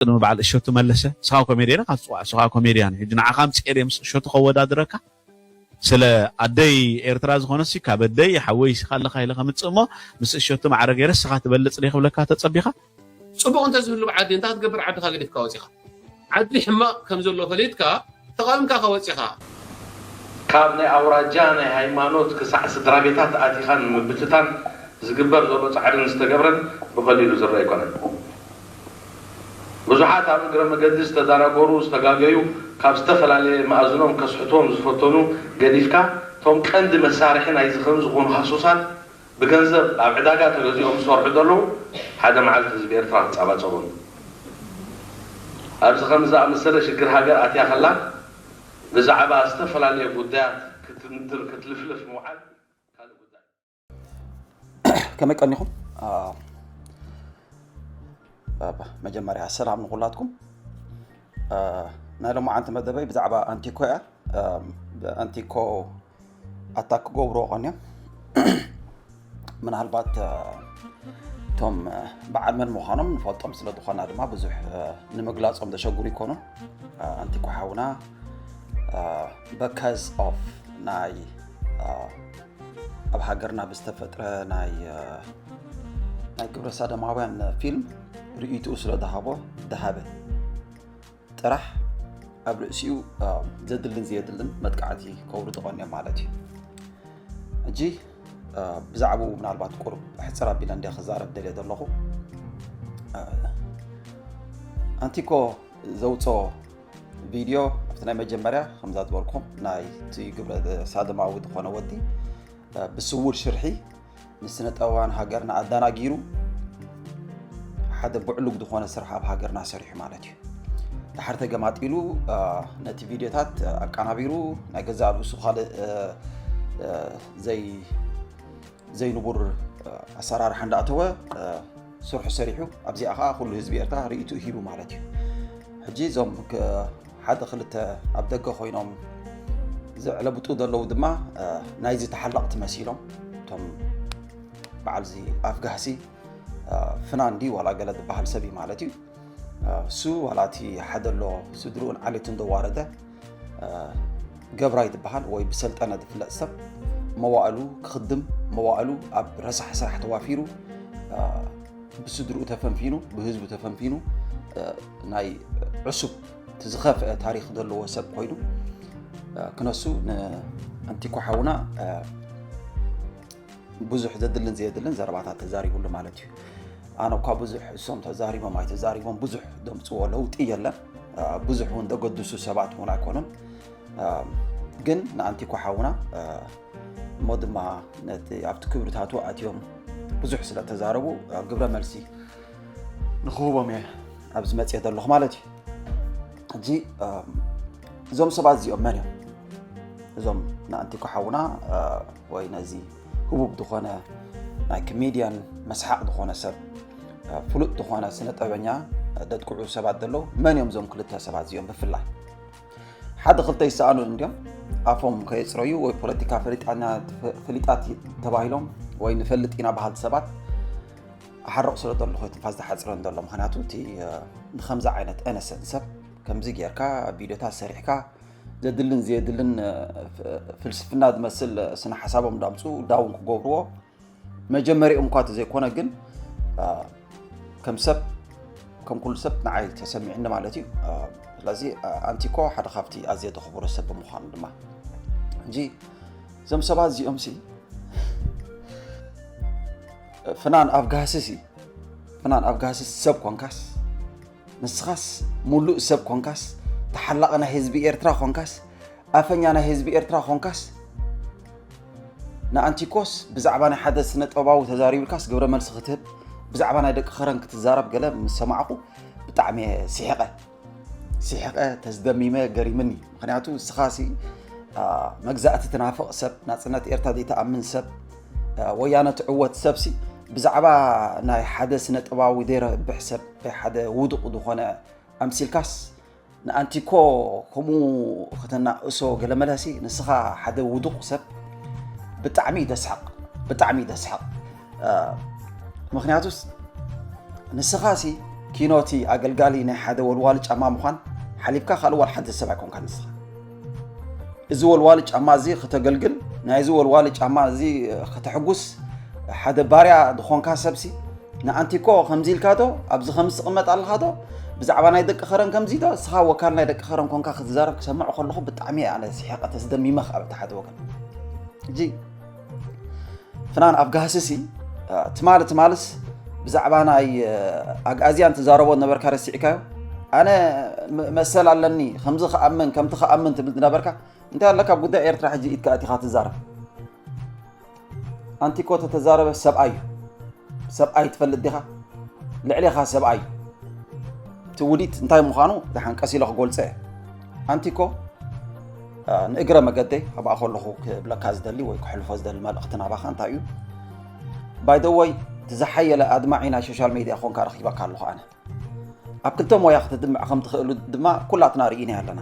ቅድሚ በዓል እሸቱ መለሰ፣ ንስኻ ኮሜድያን ኢኻ ትፅዋዕ፣ ንስኻ ኮሜድያን። ሕጂ ንዓኻ ኣምፅኤ ድየ ምስ እሸቱ ከወዳድረካ? ስለ ኣደይ ኤርትራ ዝኾነሲ ካብ ኣደይ ሓወይ ኢኻ ኣለኻ ኢለ ከምፅእ እሞ፣ ምስ እሸቱ ማዕረ ገይረ ንስኻ ትበልፅ ድየ ክብለካ ተፀቢኻ? ፅቡቕ እንተዝህሉ ዓዲ እንታይ ክትገብር ዓድኻ ገዲፍካ ወፂኻ? ዓዲ ሕማቕ ከም ዘሎ ፈሊጥካ ተቓዊምካ ከወፂኻ። ካብ ናይ ኣውራጃ ናይ ሃይማኖት ክሳዕ ስድራ ቤታት ኣቲኻ ንምብትታን ዝግበር ዘሎ ፃዕርን ዝተገብረን ብቐሊሉ ዝረአ ኣይኮነን። ብዙሓት ኣብ እግረ መገዲ ዝተዳናገሩ ዝተጋገዩ ካብ ዝተፈላለየ መኣዝኖም ከስሕትዎም ዝፈተኑ ገዲፍካ፣ እቶም ቀንዲ መሳርሒ ናይዚ ከም ዝኾኑ ሃሱሳት ብገንዘብ ኣብ ዕዳጋ ተገዚኦም ዝሰርሑ ዘለዉ ሓደ መዓልቲ ህዝቢ ኤርትራ ክጻባጸቦም። ኣብዚ ከምዚ ዝኣመሰለ ሽግር ሃገር ኣትያ ከላ ብዛዕባ ዝተፈላለየ ጉዳያት ክትንትር ክትልፍልፍ ምውዓል ካልእ ጉዳይ። ከመይ ቀኒኹም? መጀመርያ ሰላም ንኩላትኩም። ናይ ሎማዓንቲ መደበይ ብዛዕባ ኣንቲኮ እያ። ኣንቲኮ ኣታክ ክገብርዎ ቀንዮም። ምናልባት እቶም በዓል መን ምዃኖም ንፈልጦም ስለ ዝኾና ድማ ብዙሕ ንምግላጾም ዘሸግሩ ይኮኑን። ኣንቲኮ ሓውና በካዝ ኦፍ ናይ ኣብ ሃገርና ብዝተፈጥረ ናይ ናይ ግብረ ሳደማውያን ፊልም ርእይትኡ ስለ ዝሃቦ ዝሃበ ጥራሕ ኣብ ርእሲኡ ዘድልን ዘየድልን መጥቃዕቲ ከውርዱ ቀንዮም ማለት እዩ። ሕጂ ብዛዕባኡ ምናልባት ቁሩብ ሕፅር ኣቢለ እንዲያ ክዛረብ ደልየ ዘለኹ። ኣንቲኮ ዘውፅኦ ቪድዮ ኣብቲ ናይ መጀመርያ ከምዛ ዝበልኩም ናይቲ ግብረ ሳደማዊ ዝኾነ ወዲ ብስውር ሽርሒ ንስነ ጥበባውያን ሃገርና ኣዳናጊሩ ሓደ ብዕሉግ ዝኾነ ስራሕ ኣብ ሃገርና ሰሪሑ ማለት እዩ። ድሓር ተገማጢሉ ነቲ ቪድዮታት ኣቀናቢሩ ናይ ገዛእ ርእሱ ካልእ ዘይንቡር ኣሰራርሓ እንዳኣተወ ስርሑ ሰሪሑ ኣብዚኣ ከዓ ኩሉ ህዝቢ ኤርትራ ርእይትኡ ሂቡ ማለት እዩ። ሕጂ እዞም ሓደ ክልተ ኣብ ደገ ኮይኖም ዘዕለብጡ ዘለዉ ድማ ናይዚ ተሓለቕቲ መሲሎም እቶም በዓልዚ ኣፍጋህሲ ፍናን ድዩ ዋላ ገለ ዝበሃል ሰብ እዩ ማለት እዩ። እሱ ዋላ እቲ ሓደ ኣሎ ስድርኡን ዓሌቱን ዘዋረደ ገብራይ ዝበሃል ወይ ብሰልጠነ ዝፍለጥ ሰብ መዋእሉ ክኽድም መዋእሉ ኣብ ረሳሕ ስራሕ ተዋፊሩ ብስድርኡ ተፈንፊኑ ብህዝቡ ተፈንፊኑ ናይ ዕሱብ እቲ ዝኸፍአ ታሪክ ዘለዎ ሰብ ኮይኑ ክነሱ ንኣንቲኮ ሓውና ብዙሕ ዘድልን ዘየድልን ዘረባታት ተዛሪቡሉ ማለት እዩ። ኣነ እኳ ብዙሕ እሶም ተዛሪቦም ኣይተዛሪቦም ብዙሕ ደምፅዎ ለውጢ የለን። ብዙሕ እውን ዘገድሱ ሰባት እውን ኣይኮኑን። ግን ንኣንቲኮ ሓውና እሞ ድማ ነቲ ኣብቲ ክብርታቱ ኣትዮም ብዙሕ ስለ ተዛረቡ ግብረ መልሲ ንክህቦም እየ ኣብዚ መፅየ ዘለኹ ማለት እዩ። ሕጂ እዞም ሰባት እዚኦም መን እዮም? እዞም ንኣንቲኮ ሓውና ወይ ነዚ ህቡብ ዝኾነ ናይ ኮሜድያን መስሓቕ ዝኾነ ሰብ ፍሉጥ ዝኾነ ስነ ጥበበኛ ደጥቅዑ ሰባት ዘለዉ መን እዮም እዞም ክልተ ሰባት እዚኦም ብፍላይ ሓደ ክልተ ይሰኣኑን እንዲዮም ኣፎም ከየፅረዩ ወይ ፖለቲካ ፈሊጣት ተባሂሎም ወይ ንፈልጥ ኢና በሃልቲ ሰባት ኣሓርቕ ስለ ዘሎ ትንፋስ ዝሓፅረን ዘሎ ምክንያቱ እቲ ንከምዚ ዓይነት ኤነሰን ሰብ ከምዚ ጌርካ ቪድዮታት ሰሪሕካ ዘድልን ዘየድልን ፍልስፍና ዝመስል ስነ ሓሳቦም ዳምፁ ዳውን ክገብርዎ መጀመሪኦም እኳ ዘይኮነ ግን ከም ሰብ ከም ኩሉ ሰብ ንዓይ ተሰሚዕኒ ማለት እዩ። ስለዚ ኣንቲኮ ሓደ ካብቲ ኣዝየ ተኽብሮ ሰብ ብምዃኑ ድማ እንጂ እዞም ሰባት እዚኦም ሲ ፍናን ኣፍጋሲ ሲ ፍናን ኣፍጋሲ ሰብ ኮንካስ ንስኻስ ሙሉእ ሰብ ኮንካስ ተሓላቒ ናይ ህዝቢ ኤርትራ ኮንካስ ኣፈኛ ናይ ህዝቢ ኤርትራ ኮንካስ ንኣንቲኮስ ብዛዕባ ናይ ሓደ ስነ ጥበባዊ ተዛሪብልካስ ግብረ መልሲ ክትህብ ብዛዕባ ናይ ደቂ ከረን ክትዛረብ ገለ ምስ ሰማዕኹ ብጣዕሚ እየ ስሒቐ ስሒቐ ተዝደሚመ ገሪምኒ ምክንያቱ ንስኻሲ መግዛእቲ ትናፍቕ ሰብ ናፅነት ኤርትራ ዘይተኣምን ሰብ ወያነ ትዕወት ሰብሲ ብዛዕባ ናይ ሓደ ስነ ጥበባዊ ዘይረብሕ ሰብ ሓደ ውዱቕ ዝኾነ ኣምሲልካስ ንኣንቲኮ ከምኡ ከተናእሶ ገለመለሲ ንስኻ ሓደ ውዱቕ ሰብ ብጣዕሚ ደስሓቕ ብጣዕሚ ደስሓቕ ምክንያቱስ ንስኻሲ ኪኖቲ ኣገልጋሊ ናይ ሓደ ወልዋሊ ጫማ ምዃን ሓሊፍካ ካልእ ዋላ ሓንቲ ሰብ ኣይኮንካ ንስኻ። እዚ ወልዋሊ ጫማ እዚ ከተገልግል፣ ናይዚ ወልዋሊ ጫማ እዚ ከተሕጉስ ሓደ ባርያ ዝኾንካ ሰብሲ ንኣንቲ እኮ ከምዚ ኢልካ ዶ ኣብዚ ከምዚ ትቕመጥ ኣለኻ ዶ ብዛዕባ ናይ ደቂ ኸረን ከምዚ ዶ እስኻ ወካል ናይ ደቂ ኸረን ኮንካ ክትዛረብ ክሰምዕ ከለኹ ብጣዕሚ እየ ኣነ ስሒቐ ተስደሚመ ከዓ በቲ ሓደ ወገን። ሕጂ ፍናን ኣፍጋህስሲ ትማል ትማልስ ብዛዕባ ናይ ኣግኣዝያን ትዛረቦ ነበርካ ረሲዕካዮ። ኣነ መሰል ኣለኒ ከምዚ ክኣምን ከምቲ ክኣምን ትብል ነበርካ። እንታይ ኣለካ ኣብ ጉዳይ ኤርትራ ሕጂ ኢድካ ኣቲኻ ትዛረብ። ኣንቲኮ ተተዛረበ ሰብኣይ እዩ። ሰብኣይ ትፈልጥ ዲኻ? ልዕሌኻ ሰብኣይ እዩ። እቲ ውዲት እንታይ ምዃኑ ዝሓንቀስ ኢለ ክገልጾ እየ። ኣንቲኮ ንእግረ መገደይ ኣብኣ ከለኹ ክብለካ ዝደሊ ወይ ክሕልፎ ዝደሊ መልእኽቲ ናባኻ እንታይ እዩ? ባይደወይ እቲ ዝሓየለ ኣድማዒ ናይ ሶሻል ሜድያ ኮንካ ረኺበካ ኣለኹ ኣነ። ኣብ ክልተ ሞያ ክትድምዕ ከም ትኽእሉ ድማ ኩላትና ርኢና ኣለና።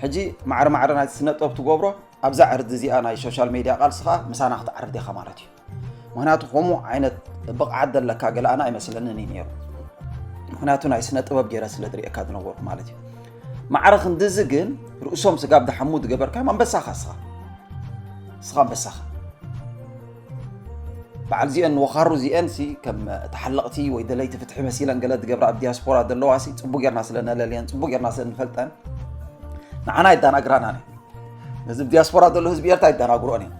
ሕጂ ማዕረ ማዕረ ናይቲ ስነጥበብ ትገብሮ ኣብዛ ዕርዲ እዚኣ ናይ ሶሻል ሜድያ ቃልሲ ከዓ ምሳና ክትዓርድ ኢኻ ማለት እዩ። ምክንያቱ ከምኡ ዓይነት ብቕዓት ዘለካ ገለኣና ኣይመስለንን እዩ ነይሩ። ምክንያቱ ናይ ስነ ጥበብ ገይረ ስለ ዝርእየካ ዝነበርኩ ማለት እዩ። ማዕረ ክንድዚ ግን ርእሶም ስጋብ ዝሓሙ ዝገበርካዮም ኣንበሳኻ እስኻ። እስኻ ኣንበሳኻ። በዓል ዚኦን ወኻሩ ዚኦን ሲ ከም ተሓለቕቲ ወይ ደለይቲ ፍትሒ መሲለን ገለ ዝገብራ ኣብ ዲያስፖራ ዘለዋ ሲ ጽቡቅ ጌርና ስለ ነለልየን ጽቡቅ ጌርና ስለ ንፈልጠን ንዓና ኣይዳናግራናን እዩ። ነዚ ዲያስፖራ ዘሎ ህዝቢ ኤርትራ ኣይዳናግሮን እዩ።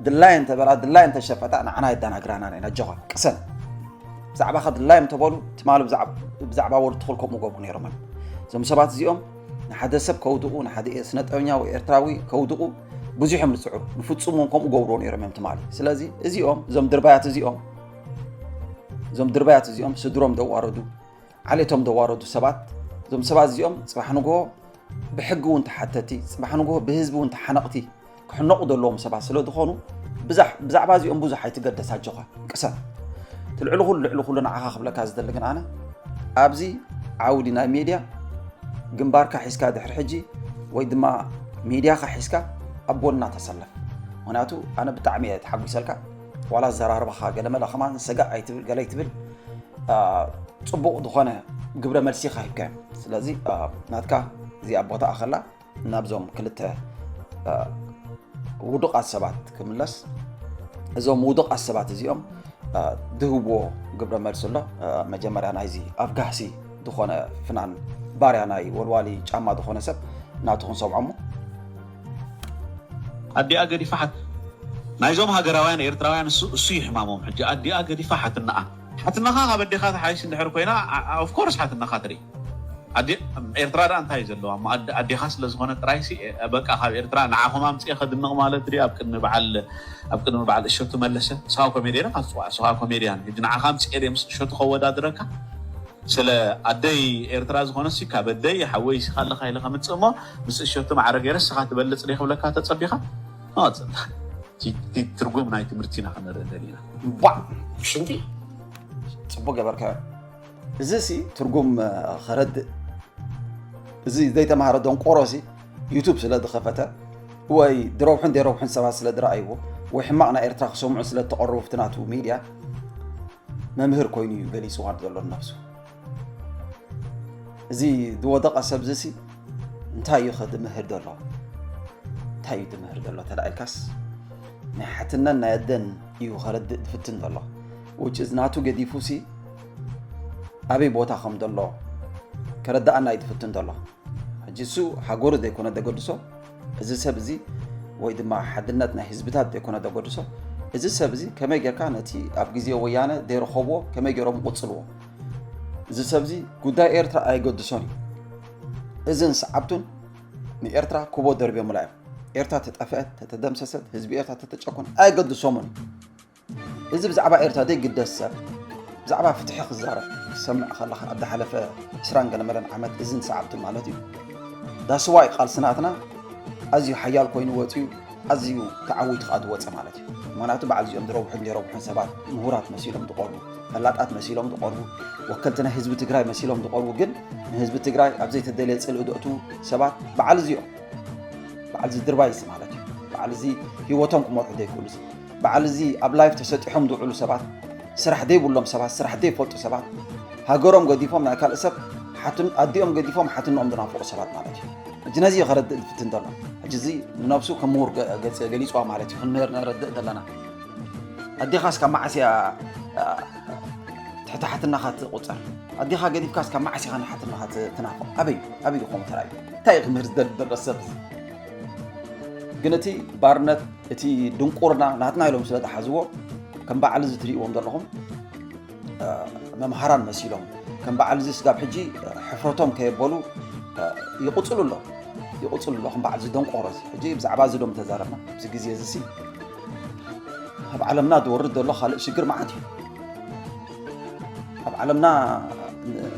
ድላይ እንተበላ ድላይ እንተሸፈጣ ንዓና ኣይዳናግራናን እዩ። ኣጆኻ ቅሰን። ብዛዕባኻ ድላዮም እንተበሉ ትማሊ ብዛዕባ ወርትኽል ከምኡ ገብሩ ነይሮም እዮም። እዞም ሰባት እዚኦም ንሓደ ሰብ ከውድቑ ንሓደ ስነጠበኛ ወይ ኤርትራዊ ከውድቑ ብዙሕ እዮም ዝፅዕሩ። ንፍፁም እውን ከምኡ ገብርዎ ነይሮም እዮም ትማሊ። ስለዚ እዚኦም እዞም ድርባያት እዚኦም እዞም ድርባያት እዚኦም ስድሮም ዘዋረዱ ዓሌቶም ዘዋረዱ ሰባት እዞም ሰባት እዚኦም ፅባሕ ንግሆ ብሕጊ እውን ተሓተቲ ፅባሕ ንግሆ ብህዝቢ እውን ተሓነቕቲ ክሕነቑ ዘለዎም ሰባት ስለ ዝኾኑ ብዛዕ- ብዛዕባ እዚኦም ብዙሕ ኣይትገደስ ኣጆኻ ቅሰን። እቲ ልዕሊ ኩሉ ልዕሊ ኩሉ ንዓኻ ክብለካ ዝደሊ ግን ኣነ ኣብዚ ዓውዲ ናይ ሜድያ ግንባርካ ሒዝካ ድሕሪ ሕጂ ወይ ድማ ሜድያኻ ሒዝካ ኣብ ጎንና ተሰለፍ። ምክንያቱ ኣነ ብጣዕሚ እየ ተሓጒሰልካ። ዋላ ኣዘራርባኻ ገለመለ ከማን ሰጋእ ኣይትብል ገለ ኣይትብል። አ፣ ጽቡቕ ዝኾነ ግብረ መልሲ ኢኻ ሂብካዮም። ስለዚ አ፣ ናትካ እዚኣ ቦታ ኣኸላ ናብዞም ክልተ አ፣ ውዱቓት ሰባት ክምለስ። እዞም ውዱቓት ሰባት እዚኦም አ፣ ድህብዎ ግብረ መልሲ ኣሎ። አ፣ መጀመርያ ናይዚ ኣፍጋህሲ ዝኾነ ፍናን ባርያ ናይ ወልዋሊ ጫማ ዝኾነ ሰብ ናቱ ክንሰምዖ እሞ። ኣዲኣ ገዲፋ ሓት ናይዞም ሃገራውያን ኤርትራውያን እሱ እሱ ይሕማሞም። ሕጂ ኣዲኣ ገዲፋ ሓትናኣ ሓትናኻ ካብ ኣዴኻ ትሓይሽ እንድሕር ኮይና ኦፍ ኮርስ ሓትናኻ ትርኢ። ኣዲ ኤርትራ ደኣ እንታይ እዩ ዘለዋ እሞ ኣዲ- ኣዴኻ ስለ ዝኾነ ጥራይሲ በቃ ካብ ኤርትራ ንዓኹም ኣምጽኤ ከድንቕ ማለት ድዩ? ኣብ ቅድሚ በዓል ኣብ ቅድሚ በዓል እሸቱ መለሰ ንስኻ ኮሜድያን ኢኻ ትጽዋዕ ንስኻ ኮሜድያን ሕጂ ንዓኻ ኣምጽኤ ድየ ምስ እሸቱ ከወዳድረካ ስለ ኣደይ ኤርትራ ዝኾነሲ ካብ ኣደይ ሓወይ ኢኻ ኣለኻ ኢለ ከምጽእ እሞ ምስ እሸቱ ማዕረ ገይረ ንስኻ ትበልጽ ድየ ክብለካ ተጸቢኻ? ትርጉም ናይ ትምህርቲ ኢና ክንርኢ ደሊና። ቧዕ ሽንቲ ጽቡቅ ገበርካዮ። እዚ ሲ ትርጉም ከረድእ እዚ ዘይተማሃረ ደንቆሮ ሲ ዩቱብ ስለ ዝኸፈተ ወይ ድረብሑን ደይረብሑን ሰባት ስለ ዝረኣይዎ ወይ ሕማቕ ናይ ኤርትራ ክሰምዑ ስለ ዝተቐርቡ ኣብቲ ናቱ ሚድያ መምህር ኮይኑ እዩ ገሊፅዋ ዘሎ ንነብሱ። እዚ ዝወደቐ ሰብ እዚ ሲ እንታይ እዩ ከ ዝምህር ዘሎ? እንታይ እዩ ዝምህር ዘሎ ተላኢልካስ ናይ ሓትነን ናይ ኣደን እዩ ከረድእ ዝፍትን ዘሎ። ውጭ ናቱ ገዲፉ ሲ ኣበይ ቦታ ከም ዘሎ ከረዳኣና እዩ ዝፍትን ዘሎ። ሕጂ እሱ ሃገሩ ዘይኮነ ዘገድሶ እዚ ሰብ እዚ ወይ ድማ ሓድነት ናይ ህዝብታት ዘይኮነ ዘገድሶ እዚ ሰብ እዚ ከመይ ጌርካ ነቲ ኣብ ግዜ ወያነ ዘይረኸብዎ ከመይ ገይሮም ይቕጽልዎ። እዚ ሰብ እዚ ጉዳይ ኤርትራ ኣይገድሶን እዩ። እዝን ሰዓብቱን ንኤርትራ ኩቦ ደርብዮምላ እዮም። ኤርትራ ተጠፍአት፣ ተተደምሰሰት፣ ህዝቢ ኤርትራ ተተጨኮን ኣይገድሶምን እዩ። እዚ ብዛዕባ ኤርትራ ዘይግደስ ሰብ ብዛዕባ ፍትሒ ክዛረብ ክትሰምዕ ከለኻ ኣብ ዝሓለፈ ዕስራን ገለመለን ዓመት እዝን ሰዓብቱን ማለት እዩ። ዳስዋይ ቃልሲ ናትና ኣዝዩ ሓያል ኮይኑ ወፅዩ ኣዝዩ ተዓዊቱ ከዓ ዝወፀ ማለት እዩ። ምክንያቱ በዓል እዚኦም ዝረብሑን ዘይረብሑን ሰባት ምሁራት መሲሎም ዝቐርቡ፣ ፈላጣት መሲሎም ዝቐርቡ፣ ወከልቲ ናይ ህዝቢ ትግራይ መሲሎም ዝቐርቡ ግን ንህዝቢ ትግራይ ኣብ ዘይተደለየ ፅልኢ ዘእትዉ ሰባት በዓል እዚኦም በዓል እዚ ድርባይስ ማለት እዩ። በዓል እዚ ህይወቶም ክመርሑ ዘይክእሉ በዓል እዚ ኣብ ላይፍ ተሰጢሖም ዝውዕሉ ሰባት ስራሕ ዘይብሎም ሰባት ስራሕ ዘይፈልጡ ሰባት ሃገሮም ገዲፎም ናይ ካልእ ሰብ ሓትን ኣዲኦም ገዲፎም ሓትንኦም ዝናፍቑ ሰባት ማለት እዩ። ሕጂ ነዚ እዩ ከረድእ ዝፍትን ዘሎ። ሕጂ እዚ ንነብሱ ከም ምሁር ገ- ገጽ ገሊጽዋ ማለት እዩ። ክንምህር ነረድእ ዘለና። ኣዴኻስ ካብ መዓስ እያ ትሕቲ ሓትናኻ ትቑጸር? ኣዴኻ ገዲፍካስ ካብ መዓስ ኢኻ ንሓትናኻ ት- ትናፍቕ? ኣበይ ኣበይ ይኾኑ ተራእዩ? እንታይ እዩ ክምህር ዝደሊ ዘሎ ሰብ እዚ? ግን እቲ ባርነት እቲ ድንቁርና ናትና ኢሎም ስለ ዝሓዝዎ ከም በዓል እዚ ትርእይዎም ዘለኹም መምሃራን መሲሎም ከም በዓል እዚ ስጋብ ሕጂ ሕፍረቶም ከየበሉ ይቕፅሉ ኣሎ ይቕፅሉ ኣሎ ከም በዓል እዚ ደንቆሮ እዚ ሕጂ ብዛዕባ እዚ ዶም ተዛረብና ኣብዚ ግዜ እዚ ሲ ኣብ ዓለምና ዝወርድ ዘሎ ካልእ ሽግር መዓት እዩ ኣብ ዓለምና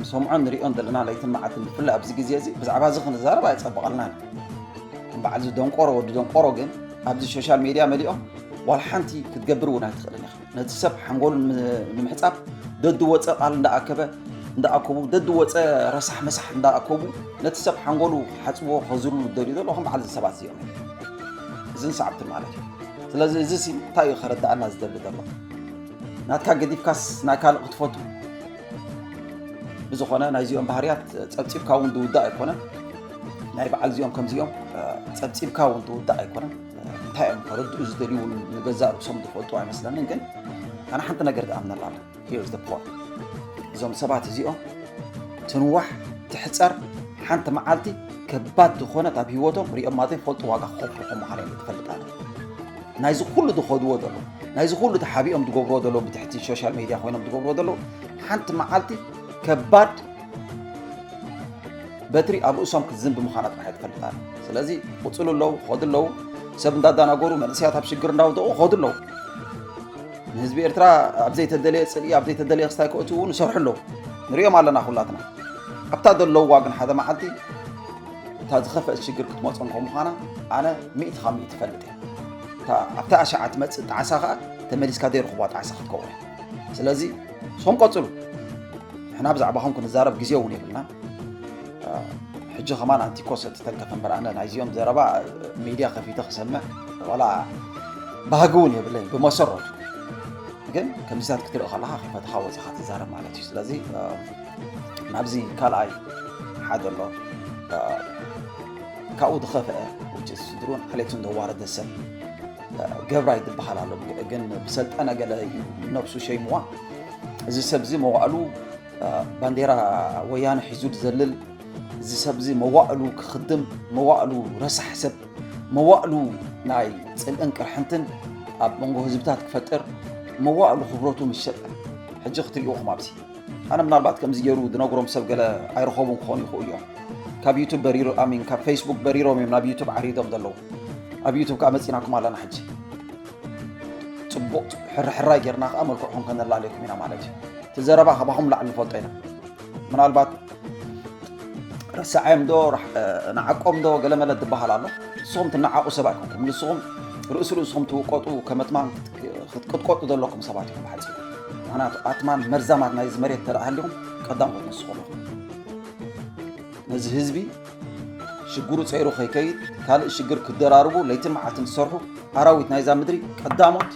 ንሰምዖን ንሪኦን ዘለና ለይትን መዓትን ብፍላይ ኣብዚ ግዜ እዚ ብዛዕባ እዚ ክንዛረብ ኣይፀበቐልናን ከም በዓል እዚ ደንቆሮ ወዲ ደንቆሮ ግን ኣብዚ ሶሻል ሜድያ መሊኦም ዋላ ሓንቲ ክትገብር እውን ኣይትኽእልን ኢኻ ነቲ ሰብ ሓንጎሉ ንምሕፃብ ደዱ ወፀ ቃል እንዳኣከበ እንዳኣከቡ ደዱ ወፀ ረሳሕ መሳሕ እንዳኣከቡ ነቲ ሰብ ሓንጎሉ ክሓፅብዎ ከዝርሉ ደልዩ ዘሎ ከም በዓል ሰባት እዚኦም እዚ ሰዓብቲ ማለት እዩ ስለዚ እዚ ሲ እንታይ እዩ ከረዳኣና ዝደሊ ዘሎ ናትካ ገዲፍካስ ናይ ካልእ ክትፈቱ ብዝኾነ ናይዚኦም ባህርያት ፀብፂብካ እውን ዝውዳእ ኣይኮነን ናይ በዓል እዚኦም ከምዚኦም ፀብፂብካ እውን ዝውዳእ ኣይኮነን እንታይ እዮም ከረድኡ ዝደልዩ ንገዛእ ርእሶም ዝፈልጡ ኣይመስለንን ግን ኣነ ሓንቲ ነገር ትኣምነላ ኣለ Here's the point እዞም ሰባት እዚኦም ትንዋሕ ትሕፀር ሓንቲ መዓልቲ ከባድ ዝኾነት ኣብ ህይወቶም ሪኦማ ዘይፈልጡ ዋጋ ክኸፍሉ ከም ምዃኖም ትፈልጥ ኣለ ናይዚ ኩሉ ዝኸድዎ ዘሎ ናይዚ ኩሉ ተሓቢኦም ዝገብርዎ ዘለዉ ብትሕቲ ሶሻል ሜድያ ኮይኖም ዝገብርዎ ዘለዉ ሓንቲ መዓልቲ ከባድ በትሪ ኣብ ርእሶም ክትዝንብ ምዃና ጥራሕ ትፈልጥ ኣለ ስለዚ ቁፅሉ ኣለዉ ክኸዱ ኣለዉ ሰብ እንዳዳናገሩ መንእሰያት ኣብ ሽግር እንዳውደቑ ክኸዱ ኣለዉ ንህዝቢ ኤርትራ ኣብ ዘይተደለየ ፅልኢ ኣብ ዘይተደለየ ክስታይ ክእትዉ ንሰርሑ ኣለዉ ንሪኦም ኣለና ኩላትና ኣብታ ዘለውዋ ግን ሓደ መዓልቲ እታ ዝኸፍአት ሽግር ክትመፆም ከም ምዃና ኣነ ሚእቲ ካብ ሚእቲ ይፈልጥ እየ ኣብታ ኣሻዓ ትመፅእ ጣዕሳ ከዓ ተመሊስካ ዘይረኽቧ ጣዕሳ ክትከውን ስለዚ ሶም ቀፅሉ ንሕና ብዛዕባኹም ክንዛረብ ግዜ እውን የብልና ሕጂ ከማን ኣንቲኮ ሰትተንከፈ እምበር ኣነ ናይዚኦም ዘረባ ሚድያ ከፊተ ክሰምዕ ዋላ ባህጊ እውን የብለይ ብመሰረቱ ግን ከምዚታት ክትርኢ ከለካ ከፈተካ ወፂካ ትዛረብ ማለት እዩ ስለዚ ናብዚ ካልኣይ ሓደ ኣሎ ካብኡ ዝኸፍአ ስድሩን ዓሌቱን ዘዋረደ ሰብ ገብራይ ዝበሃል ኣሎ ግን ብሰልጠነ ገለ እዩ ነብሱ ሸይምዋ እዚ ሰብ እዚ መዋእሉ ባንዴራ ወያነ ሒዙ ዝዘልል እዚ ሰብ እዚ መዋእሉ ክኽድም መዋእሉ ረሳሕ ሰብ መዋእሉ ናይ ፅልእን ቅርሕንትን ኣብ መንጎ ህዝብታት ክፈጥር መዋእሉ ክብረቱ ምስ ሸጠ ሕጂ ክትሪእኹም ኣብዚ ኣነ ምናልባት ከምዚ ገይሩ ዝነግሮም ሰብ ገለ ኣይረኸቡን ክኾኑ ይኽእሉ እዮም ካብ ዩቱብ በሪሩ ኣሚን ካብ ፌስቡክ በሪሮም እዮም ናብ ዩቱብ ዓሪዶም ዘለዉ ኣብ ዩቱብ ከዓ መፂናኩም ኣለና ሕጂ ፅቡቕ ሕርሕራይ ጌርና ከዓ መልክዕኹም ከነላለየኩም ኢና ማለት እዩ እቲ ዘረባ ካባኹም ላዕሊ ንፈልጦ ኢና ምናልባት ረሳዓዮም ዶ ንዓቆም ዶ ገለመለ ዝበሃል ኣሎ ንስኹም ትነዓቑ ሰብ ኣይኮንኩም ንስኹም ርእሲ ርእስኹም ትውቀጡ ከመትማን ክትቅጥቀጡ ዘለኩም ሰባት ኢኹም ብሓፂሩ ምክንያቱ ኣትማን መርዛማት ናይዚ መሬት ተረኣሃሊኹም ቀዳሞት ንስኹም ኢኹም ነዚ ህዝቢ ሽግሩ ፀይሩ ከይከይድ ካልእ ሽግር ክደራርቡ ለይትን መዓልትን ዝሰርሑ ኣራዊት ናይዛ ምድሪ ቀዳሞት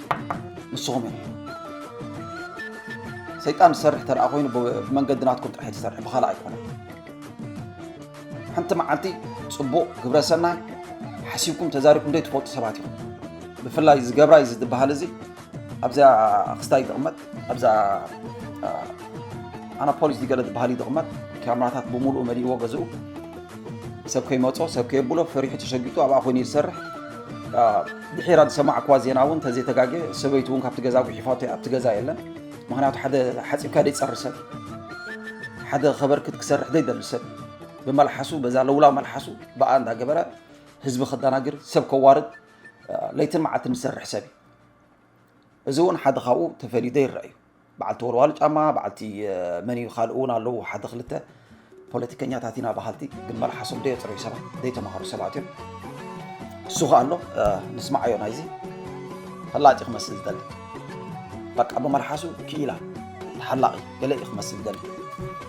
ንስኹም እዮም ሰይጣን ዝሰርሕ ተረኣ ኮይኑ ብመንገዲ ናትኩም ጥራሕ ዝሰርሕ ብኻልእ ኣይኮነን ሓንቲ መዓልቲ ፅቡቕ ግብረሰናይ ሓሲብኩም ተዛሪብኩም ዘይትፈልጡ ሰባት ኢኹም ብፍላይ ዝገብራይ ዝድበሃል እዚ ኣብዛ ክስታይ ዝቕመጥ ኣብዛ ኣናፖሊስ ዝገለ ዝበሃል እዩ ዝቕመጥ ካሜራታት ብምሉኡ መሊእዎ ገዝኡ ሰብ ከይመፆ ሰብ ከየብሎ ፈሪሑ ተሸጊጡ ኣብኣ ኮይኑ ዝሰርሕ ድሒራ ዝሰማዕክዋ ዜና እውን ተዘይተጋገ ሰበይቱ እውን ካብቲ ገዛ ጉሒፋቶ ኣብቲ ገዛ የለን ምክንያቱ ሓደ ሓፂብካ ዘይፀሪ ሰብ ሓደ ከበርክት ክሰርሕ ዘይደሊ ሰብ ብመልሓሱ በዛ ለውላው መልሓሱ ብኣ እንዳገበረ ህዝቢ ከደናግር ሰብ ከዋርድ ለይትን መዓልትን ዝሰርሕ ሰብ እዩ እዚ እውን ሓደ ካብኡ ተፈልዩ ዘይረአ እዩ በዓልቲ ወልዋል ጫማ በዓልቲ መን እዩ ካልእ እውን ኣለዉ ሓደ ክልተ ፖለቲከኛታት ኢና በሃልቲ ግን መልሓሶም ደየፅረዩ ሰባት ዘይተማሃሩ ሰባት እዮም እሱ ከ ኣሎ ንስማዓዮ ናይዚ ፈላጢ ክመስል ዝደሊ በቃ ብመልሓሱ ክኢላ ተሓላቒ ገለ እዩ ክመስል ዝደሊ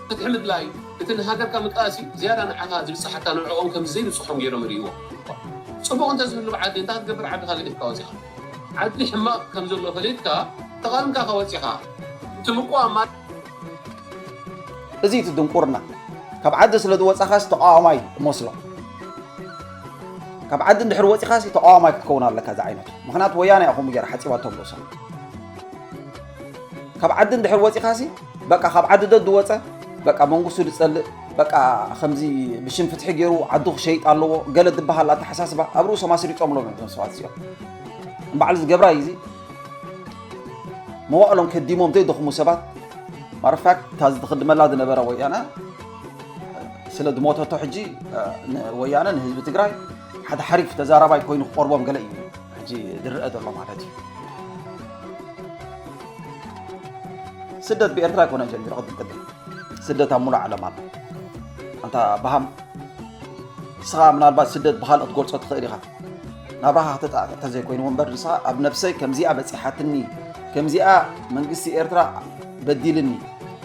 ፍትሒ ምድላይ እቲ ንሃገርካ ምቃስ እዩ ዝያዳ ንዓኻ ዝብፅሓካ ንዕኦም ከም ዘይብፅሖም ገይሮም ርእይዎ ፅቡቕ እንተዝህሉ ዓዲ እንታይ ክትገብር ዓድኻ ገዲፍካ ወፂኻ ዓዲ ሕማቕ ከም ዘሎ ፈሊጥካ ተቓልምካ ከወፂኻ እቲ ምቁዋም ማለት እዚ እቲ ድንቁርና። ካብ ዓዲ ስለ ዝወጻኻስ ተቃዋማይ እመስሎ። ካብ ዓዲ እንድሕር ወጺኻሲ ተቃዋማይ ክትከውን ኣለካ። እዚ ዓይነት ምኽንያቱ ወያነ ኢኹም ገይራ ሓጺባቶም ርእሶም። ካብ ዓዲ እንድሕር ወጺኻሲ በቃ ካብ ዓዲ ዶ ዝወጸ በቃ መንግስቱ ዝጸልእ በቃ ከምዚ ብሽም ፍትሒ ገይሩ ዓዱ ክሸይጥ ኣለዎ ገለ ዝበሃል ኣተሓሳስባ ኣብ ርእሶም ኣስሪጾምሎም እዮም እዞም ሰባት እዚኦም። ንባዕሉ ዝገብራ እዩ እዚ መዋእሎም ከዲሞም ዘይደኽሙ ሰባት ማረፋክ እታ ዝትኽድመላ ዝነበረ ወያነ ስለ ዝሞተቶ ሕጂ ወያነ ንህዝቢ ትግራይ ሓደ ሓሪፍ ተዛራባይ ኮይኑ ክቆርቦም ገለ እዩ ሕጂ ዝረአ ዘሎ ማለት እዩ። ስደት ብኤርትራ ኣይኮነን ጀሚሩ ቅድም ቅድም ስደት ኣብ ሙሉእ ዓለም ኣሎ። ኣንታ ብሃም ንስኻ ምናልባት ስደት ብኻልእ ክትገልጾ ትኽእል ኢኻ። ናብራኻ ክተጣዕዕ ተዘይኮይኑ እምበር ንስኻ ኣብ ነብሰይ ከምዚኣ በጺሓትኒ ከምዚኣ መንግስቲ ኤርትራ በዲልኒ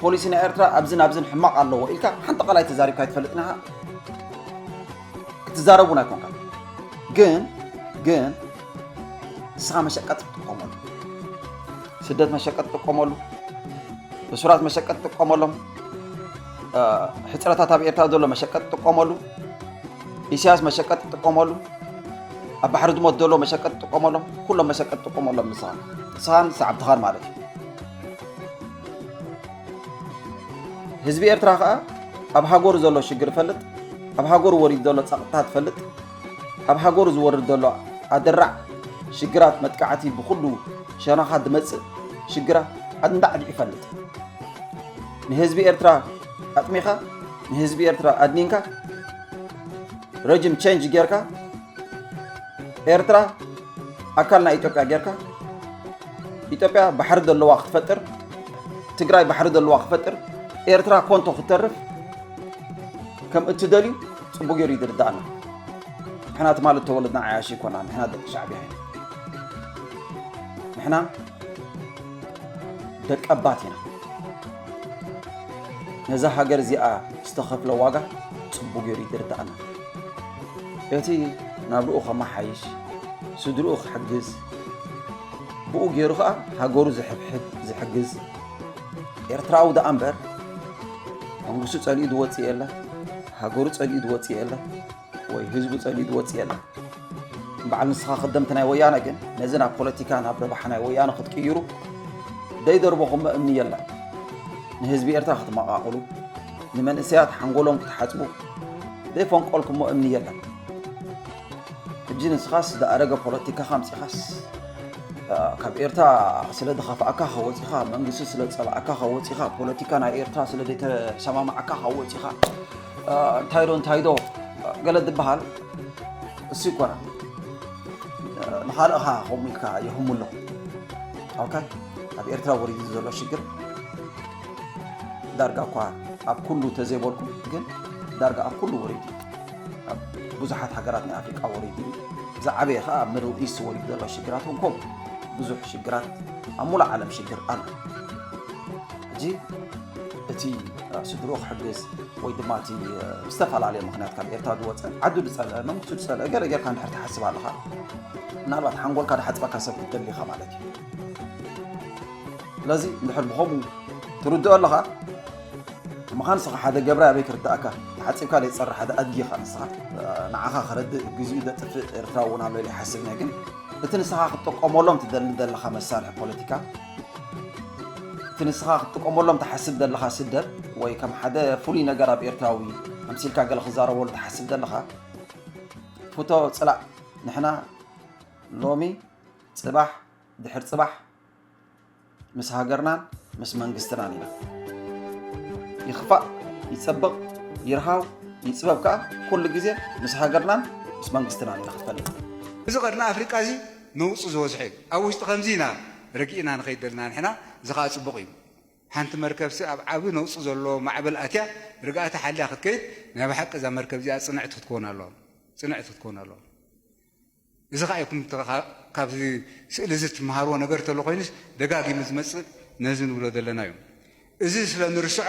ፖሊሲ ናይ ኤርትራ ኣብዝን ኣብዝን ሕማቕ ኣለዎ ኢልካ ሓንቲ ቃል ኣይተዛሪብካ ኣይትፈልጥን ኢኻ። ክትዛረብ እውን ኣይኮንካ። ግን ግን ንስኻ መሸቀጥ ትጥቀመሉ ስደት መሸቀጥ ትጥቀመሉ እሱራት መሸቀጥ ትጥቀመሎም ሕፅረታት ኣብ ኤርትራ ዘሎ መሸቀጥ ትጥቀመሉ ኢሳያስ መሸቀጥ ትጥቀመሉ ኣብ ባሕሪ ዝሞት ዘሎ መሸቀጥ ትጥቀመሎም ኩሎም መሸቀጥ ትጥቀመሎም ንስኻን ንስኻን ሰዓብትኻን ማለት እዩ። ህዝቢ ኤርትራ ከኣ ኣብ ሃገሩ ዘሎ ሽግር ይፈልጥ፣ ኣብ ሃገሩ ወሪዱ ዘሎ ጸቕጥታት ይፈልጥ፣ ኣብ ሃገሩ ዝወርድ ዘሎ ኣደራዕ ሽግራት መጥቃዕቲ ብኹሉ ሸነኻ ዝመጽእ ሽግራት ኣንዳዕዲዕ ይፈልጥ። ንህዝቢ ኤርትራ ኣጥሚኻ ንህዝቢ ኤርትራ ኣድኒንካ ረጅም ቸንጅ ጌርካ ኤርትራ ኣካል ናይ ኢትዮጵያ ጌርካ ኢትዮጵያ ባሕሪ ዘለዋ ክትፈጥር ትግራይ ባሕሪ ዘለዋ ክትፈጥር ኤርትራ ኮንቶ ክትተርፍ ከም እትደልዩ ፅቡቅ ገይሩ ይድርዳእና። ንሕና ትማሊ ተወለድና ዓያሺ ይኮና ንሕና ደቂ ሻዕቢያ ኢና። ንሕና ደቀባት ኢና። ነዛ ሃገር እዚኣ ዝተኸፍለ ዋጋ ጽቡቕ ገይሩ ይርድኣና። እቲ ናብርኡ ከመሓይሽ፣ ስድርኡ ክሕግዝ፣ ብኡ ገይሩ ኸኣ ሃገሩ ዝሕብሕብ ዝሕግዝ ኤርትራዊ ደኣ እምበር መንግስቱ ጸሊኡ ዝወጽእ የለ፣ ሃገሩ ጸሊኡ ዝወጽእ የለ። ወይ ህዝቡ ጸሊኡ ዝወጽእ የለን። በዓል ንስኻ ከደምቲ ናይ ወያነ ግን ነዚ ናብ ፖለቲካ ናብ ረብሓ ናይ ወያነ ክትቅይሩ ዘይደርበኹሞ እምኒ የለን። ንህዝቢ ኤርትራ ክትመቓቕሉ፣ ንመንእሰያት ሓንጎሎም ክትሓጽቡ ዘይፈንቆልኩሞ እምኒ የለን። ሕጂ ንስኻስ ዝኣረገ ፖለቲካኻ ኣምጺኻስ ካብ ኤርትራ ስለ ዝኸፍኣካ ከወጺኻ መንግስቲ ስለ ዝጸልኣካ ከወጺኻ ፖለቲካ ናይ ኤርትራ ስለ ዘይተሰማማዓካ ከወጺኻ እንታይ ዶ እንታይ ዶ ገለ ዝበሃል እሱ ይኮና ንኻልእኻ ከምኡ ኢልካ የህሙ ኣለኹ። ኦኬ ኣብ ኤርትራ ወሪዱ ዘሎ ሽግር ዳርጋ እኳ ኣብ ኩሉ ተዘይበልኩ ግን ዳርጋ ኣብ ኩሉ ወሪዱ ኣብ ብዙሓት ሃገራት ናይ ኣፍሪቃ ወሪዱ እዩ። ዝዓበየ ከዓ ኣብ ሚድል ኢስት ወሪዱ ዘሎ ሽግራት ውን ከምኡ ብዙሕ ሽግራት ኣብ ሙሉእ ዓለም ሽግር ኣሎ። ሕጂ እቲ ስድሮ ክሕግዝ ወይ ድማ እቲ ብዝተፈላለየ ምክንያት ካብ ኤርትራ ዝወፀ ዓዱ ዝፀልአ መንግስቱ ዝፀልአ ገለ ጌርካ እንድሕር ትሓስብ ኣለኻ ምናልባት ሓንጎልካ ዝሓፅበካ ሰብ ክትደሊ ኢኻ ማለት እዩ። ስለዚ እንድሕር ብኸምኡ ትርድኦ ኣለኻ ምዃን ንስኻ ሓደ ገብራይ ኣበይ ክርዳእካ ተሓፂብካ ዘይፀሪ ሓደ ኣድጊ ኢኻ ንስኻ ንዓኻ ክረድእ ግዚኡ ዘጥፍእ ኤርትራ እውን ኣሎ ኢለ ይሓስብ እየ ግን እቲ ንስኻ ክትጥቀመሎም ትደሊ ዘለኻ መሳርሒ ፖለቲካ እቲ ንስኻ ክትጥቀመሎም ትሓስብ ዘለኻ ስደት ወይ ከም ሓደ ፍሉይ ነገር ኣብ ኤርትራዊ ኣምሲልካ ገለ ክዛረበሉ ትሓስብ ዘለኻ ፍቶ ፅላእ ንሕና ሎሚ ፅባሕ ድሕር ፅባሕ ምስ ሃገርናን ምስ መንግስትናን ኢና። ይኽፋእ፣ ይፀብቕ፣ ይርሃው፣ ይፅበብ ከዓ ኩሉ ግዜ ምስ ሃገርናን ምስ መንግስትናን ኢና ክትፈልጥ። እዚ ቀርኒ ኣፍሪቃ እዚ ነውፂ ዝበዝሖ እዩ። ኣብ ውሽጢ ከምዚ ኢና ረጊእና ንኸይድ ዘለና ንሕና፣ እዚ ከዓ ፅቡቕ እዩ። ሓንቲ መርከብሲ ኣብ ዓቢ ነውፂ ዘሎ ማዕበል ኣትያ ርግኣታ ሓልያ ክትከይድ ናይ ብሓቂ እዛ መርከብ እዚኣ ፅንዕቲ ክትከውን ኣለዋ። ፅንዕቲ ክትከውን ኣለዋ። እዚ ኸዓ ይኩም ካብዚ ስእሊ እዚ ትመሃርዎ ነገር ተሎ ኮይኑስ ደጋጊሙ ዝመፅእ ነዚ ንብሎ ዘለና እዩ። እዚ ስለ ንርስዖ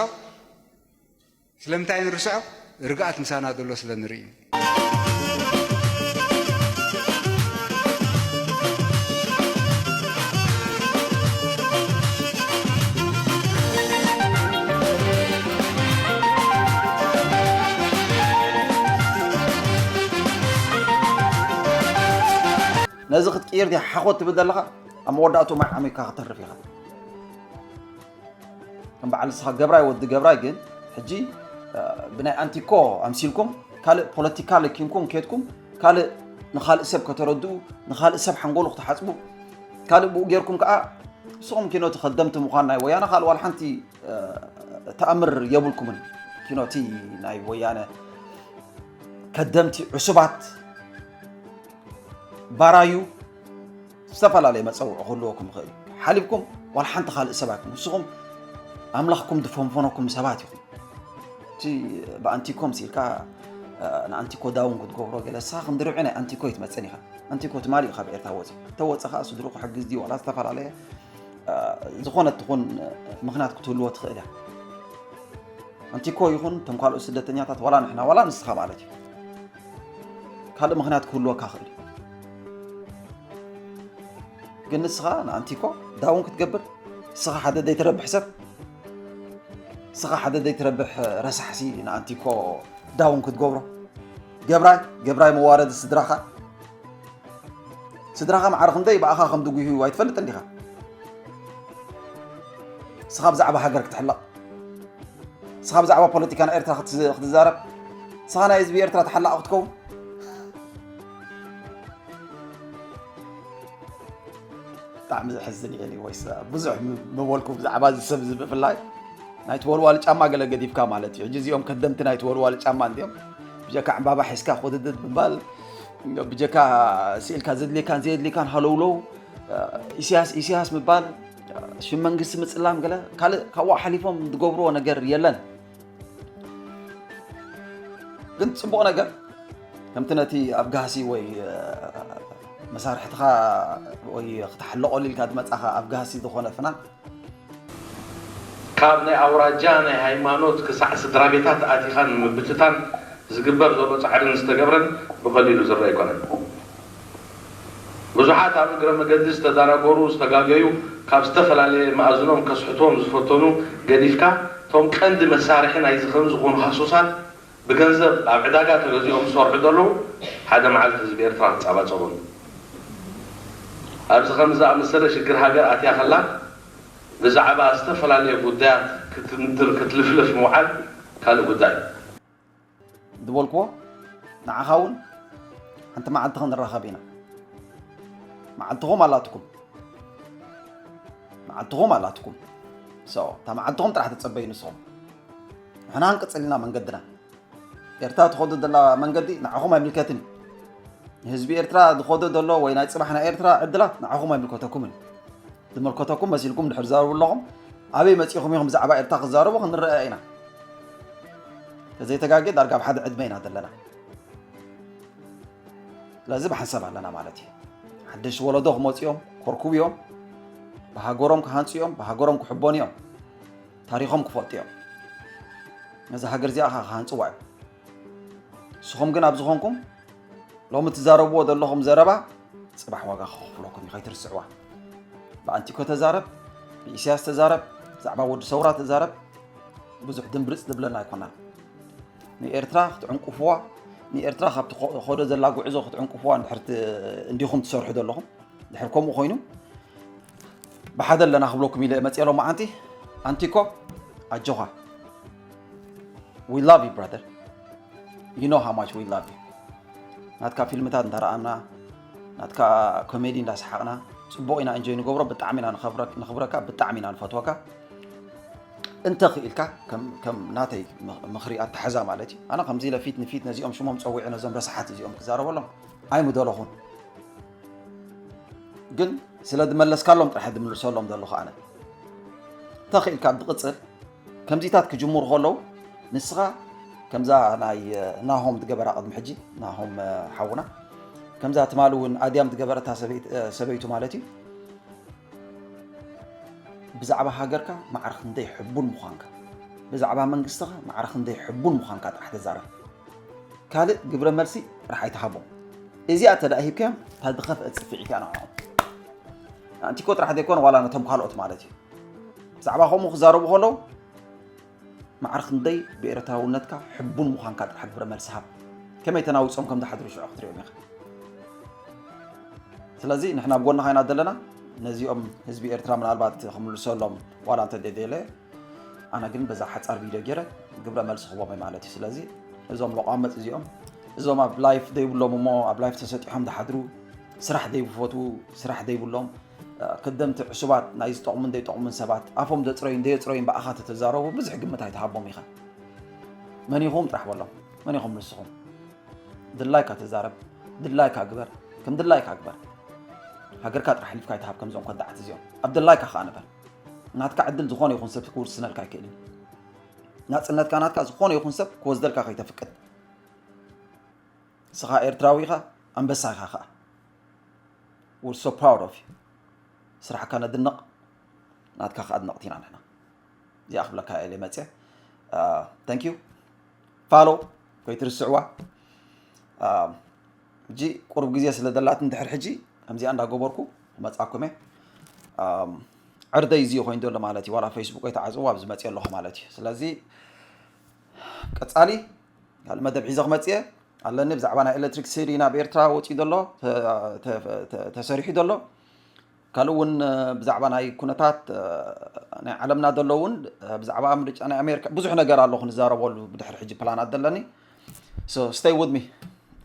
ስለምንታይ ንርስዖ ርግኣት ምሳና ዘሎ ስለ ንርኢ እዩ። ነዚ ክትቅይር ድያ ሓኾት ትብል ዘለኻ? ኣብ መወዳእቱ ማይ ዓሚካ ክትተርፍ ኢኻ። ከም በዓል ንስኻ ገብራይ ወዲ ገብራይ ግን ሕጂ ብናይ ኣንቲኮ ኣምሲልኩም ካልእ ፖለቲካ ለኪምኩም ኬድኩም ካልእ ንኻልእ ሰብ ከተረድኡ ንኻልእ ሰብ ሓንጎሉ ክትሓፅቡ ካልእ ብኡ ጌርኩም ከዓ ንስኹም ኪኖ ተኸደምቲ ምዃን ናይ ወያነ ካልእ ዋላ ሓንቲ ተኣምር የብልኩምን። ኪኖቲ ናይ ወያነ ከደምቲ ዕሱባት ባራዩ ዝተፈላለየ መፀውዒ ክህልወኩም ይኽእል እዩ። ሓሊፍኩም ዋላ ሓንቲ ካልእ ሰብ ኣይኩም። ንስኹም ኣምላኽኩም ዝፈንፈነኩም ሰባት ኢኹም። እቲ ብኣንቲኮ ምሲልካ ንኣንቲኮ ዳውን ክትገብሮ ገለ ንስኻ ከም ድርዒ ናይ ኣንቲኮ ይትመፀን ኢኻ። ኣንቲኮ ትማሊ እዩ ካብ ኤርትራ ወፂ ተወፀ ከዓ ስድሩ ክሕግዝ ድዩ ዋላ ዝተፈላለየ ዝኾነ ትኹን ምክንያት ክትህልዎ ትኽእል እያ። ኣንቲኮ ይኹን እቶም ካልኦት ስደተኛታት ዋላ ንሕና ዋላ ንስኻ ማለት እዩ ካልእ ምክንያት ክህልወካ ክእል እዩ። ግን ንስኻ ንኣንቲኮ ዳውን ክትገብር ንስኻ ሓደ ዘይትረብሕ ሰብ ንስኻ ሓደ ዘይትረብሕ ረሳሕሲ ንኣንቲኮ ዳውን ክትገብሮ ገብራይ ገብራይ መዋረዲ ስድራኻ ስድራኻ ማዕረ ክንደይ ብኣኻ ከም ድጉህዩ ኣይትፈልጥን ዲኻ? ንስኻ ብዛዕባ ሃገር ክትሕለቕ፣ ንስኻ ብዛዕባ ፖለቲካ ናይ ኤርትራ ክትዝ- ክትዛረብ፣ ንስኻ ናይ ህዝቢ ኤርትራ ተሓላቒ ክትከውን ብጣዕሚ ዘሕዝን እዩ። Anyways ብዙሕ ም- ምበልኩ ብዛዕባ እዚ ሰብ እዚ ብፍላይ ናይ ተወልዋሊ ጫማ ገለ ገዲፍካ ማለት እዩ። ሕጂ እዚኦም ከደምቲ ናይ ተወልዋሊ ጫማ እንዲኦም ብጀካ ዕምባባ ሒዝካ ኮድድድ ምባል ብጀካ ስኢልካ ዘድልየካን ዘየድልየካን ሃለውለው ኢሳያስ ኢሳያስ ምባል ሽም መንግስቲ ምፅላም ገለ ካልእ ካብኡ ሓሊፎም ዝገብርዎ ነገር የለን። ግን ፅቡቕ ነገር ከምቲ ነቲ ኣብ ጋህሲ ወይ መሳርሕትኻ ወይ ክትሓለቐሉ ኢልካ ዝመፃኻ ኣብ ጋህሲ ዝኾነ ፍናን ካብ ናይ ኣውራጃ ናይ ሃይማኖት ክሳዕ ስድራ ቤታት ኣቲኻ ንምብትታን ዝግበር ዘሎ ፃዕርን ዝተገብረን ብቐሊሉ ዝረኣ ኣይኮነን። ብዙሓት ኣብ እግረ መገዲ ዝተዳናገሩ ዝተጋገዩ ካብ ዝተፈላለየ መኣዝኖም ከስሕትዎም ዝፈተኑ ገዲፍካ እቶም ቀንዲ መሳርሒ ናይዚ ከም ዝኾኑ ሃሱሳት ብገንዘብ ኣብ ዕዳጋ ተገዚኦም ዝሰርሑ ዘለዉ ሓደ መዓልቲ ህዝቢ ኤርትራ ክጻባጸቡን ኣብዚ ከምዚ ዝኣመሰለ ሽግር ሃገር ኣትያ ከላ ብዛዕባ ዝተፈላለየ ጉዳያት ክትንትር ክትልፍልፍ ምውዓል ካልእ ጉዳይ እዩ። ዝበልክዎ ንዓኻ እውን ሓንቲ መዓልቲ ክንራኸብ ኢና። መዓልትኹም ኣላትኩም። መዓልትኹም ኣላትኩም። So እታ መዓልትኹም ጥራሕ ተጸበዩ ንስኹም። ንሕና ክንቅጽል ኢና መንገድና። ኤርትራ ትኸዶ ዘላ መንገዲ ንዓኹም ኣይምልከትን እዩ። ንህዝቢ ኤርትራ ዝኸዶ ዘሎ ወይ ናይ ጽባሕ ናይ ኤርትራ ዕድላት ንዓኹም ኣይምልከተኩምን እዩ። ዝምልከተኩም መሲልኩም ድሕር ዛረቡ ኣለኹም። ኣበይ መጺኹም ኢኹም ብዛዕባ ኤርትራ ክዛረቡ ክንረአ ኢና። ተዘይተጋጌ ዳርጋ ኣብ ሓደ ዕድመ ኢና ዘለና። ስለዚ ብሓንሳብ ኣለና ማለት እዩ። ሓደሽ ወለዶ ክመፁ እዮም፣ ኮርኩብ እዮም፣ ብሃገሮም ክሃንፁ እዮም፣ ብሃገሮም ክሕበኑ እዮም፣ ታሪኾም ክፈልጡ እዮም። ነዚ ሃገር እዚኣ ከዓ ክሃንፅዋ እዮም። ንስኹም ግን ኣብ ዝኾንኩም ሎሚ ትዛረብዎ ዘለኹም ዘረባ ፅባሕ ዋጋ ከኽፍለኩም እዩ፣ ከይትርስዕዋ። ብኣንቲኮ ተዛረብ፣ ብኢሳያስ ተዛረብ፣ ብዛዕባ ወዲ ሰውራ ተዛረብ፣ ብዙሕ ድምብርፅ ዝብለና ኣይኮናን። ንኤርትራ ክትዕንቁፍዋ፣ ንኤርትራ ካብቲ ኸዶ ዘላ ጉዕዞ ክትዕንቁፍዋ እንድሕር እንዲኹም ትሰርሑ ዘለኹም፣ ድሕር ከምኡ ኮይኑ ብሓደ ኣለና ክብለኩም ኢለ መፅኤ ሎማዓንቲ። ኣንቲኮ ኣጆኻ፣ we love you brother, you know how much we love you። ናትካ ፊልምታት እንዳረኣና ናትካ ኮሜዲ እንዳሰሓቕና ፅቡቕ ኢና እንጆይ ንገብሮ። ብጣዕሚ ኢና ንኽብረካ፣ ብጣዕሚ ኢና ንፈትወካ። እንተ ክኢልካ ከም ናተይ ምኽሪ ኣተሓዛ ማለት እዩ። ኣነ ከምዚ ኢለ ፊት ንፊት ነዚኦም ሽሞም ፀዊዐ ነዞም ረሳሓት እዚኦም ክዛረበሎም ኣይምደለኹን። ግን ስለ ዝመለስካሎም ጥራሕ ዝምልሰሎም ዘለኹ ኣነ። እንተ ክኢልካ ብቕፅል ከምዚታት ክጅምሩ ከለዉ ንስኻ ከምዛ ናይ ናሆም ዝገበራ ቅድሚ ሕጂ ናሆም ሓውና ከምዛ ትማሊ እውን ኣድያም ዝገበረታ ሰበይቱ ማለት እዩ ብዛዕባ ሃገርካ ማዕረ ክንደይ ሕቡን ምዃንካ ብዛዕባ መንግስትኻ ማዕረ ክንደይ ሕቡን ምዃንካ ጥራሕ ተዛረብ። ካልእ ግብረ መልሲ ጥራሕ ኣይትሃቦም። እዚኣ እንተ ደኣ ሂብካዮም እታ ዝኸፍአ ጽፍዒት እያ ንዕኦም። ኣንቲኮ ጥራሕ ዘይኮነ ዋላ ነቶም ካልኦት ማለት እዩ። ብዛዕባ ከምኡ ክዛረቡ ከለዉ ማዕረ ክንደይ ብኤርትራውነትካ ሕቡን ምዃንካ ጥራሕ ግብረ መልሲ ሃብ። ከመይ ተናዊጾም ከም ዝሓድሩ ሽዑ ክትሪኦም ኢኻ። ስለዚ ንሕና ኣብ ጎንኻ ኢና ዘለና። ነዚኦም ህዝቢ ኤርትራ ምናልባት ክምልሰሎም ዋላ እንተ ደደለ፣ ኣነ ግን በዛ ሓጻር ቪድዮ ገይረ ግብረ መልሲ ክቦም ማለት እዩ። ስለዚ እዞም ለቋመጽ እዚኦም፣ እዞም ኣብ ላይፍ ዘይብሎም እሞ ኣብ ላይፍ ተሰጢሖም ዝሓድሩ፣ ስራሕ ዘይፈትዉ፣ ስራሕ ዘይብሎም፣ ከደምቲ ዕሱባት፣ ናይ ዝጠቕሙን ዘይጠቕሙን ሰባት፣ ኣፎም ዘጽረዩን ዘየጽረዩን ብኣኻ ተተዛረቡ ብዙሕ ግምት ኣይትሃቦም ኢኻ። መን ኢኹም ጥራሕ በሎም። መን ኢኹም ንስኹም? ድላይካ ተዛረብ፣ ድላይካ ግበር፣ ከም ድላይካ ግበር። ሃገርካ ጥራሕ ኣሕሊፍካ ኣይትሃብ ከምዞም ከዳዓት እዚኦም። ኣብ ድላይካ ከኣ ንበር። ናትካ ዕድል ዝኾነ ይኹን ሰብ ክውስነልካ ኣይክእልን። ናጽነትካ ናትካ ዝኾነ ይኹን ሰብ ክወስደልካ ከይተፍቅድ። ንስኻ ኤርትራዊ ኢኻ፣ ኣንበሳ ኢኻ ከኣ። We're so proud of you። ስራሕካ ነድንቕ፣ ናትካ ከኣ ኣድነቕቲ ኢና ንሕና። እዚኣ ክብለካ እየ ኢለ መፅየ። Thank you። ፋሎ ከይትርስዕዋ። ሕጂ ቁሩብ ግዜ ስለ ደላትን ድሕር ሕጂ ከምዚኣ እንዳገበርኩ ክመፅኣኩም እየ። ዕርደይ እዚ ኮይኑ ዘሎ ማለት እዩ። ዋላ ፌስቡክ ኣይተዓፅዎ ኣብዚ መፅየ ኣለኹ ማለት እዩ። ስለዚ ቀፃሊ ካልእ መደብ ሒዘ ክመፅእ እየ። ኣለኒ ብዛዕባ ናይ ኤሌክትሪክ ሲቲ ናብ ኤርትራ ወፂኡ ዘሎ፣ ተ- ተ- ተ- ተሰሪሑ ዘሎ፣ ካልእ እውን ብዛዕባ ናይ ኩነታት ናይ ዓለምና ዘሎ እውን ብዛዕባ ምርጫ ናይ ኣሜሪካ ብዙሕ ነገር ኣሎ ክንዛረበሉ ብድሕሪ ሕጂ ፕላናት ዘለኒ። So stay with me.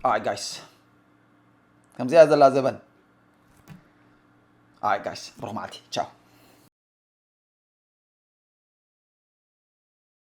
Alright guys፣ ከምዚኣ ዘላ ዘበን። Alright guys፣ ብሩኽ መዓልቲ። ቻው።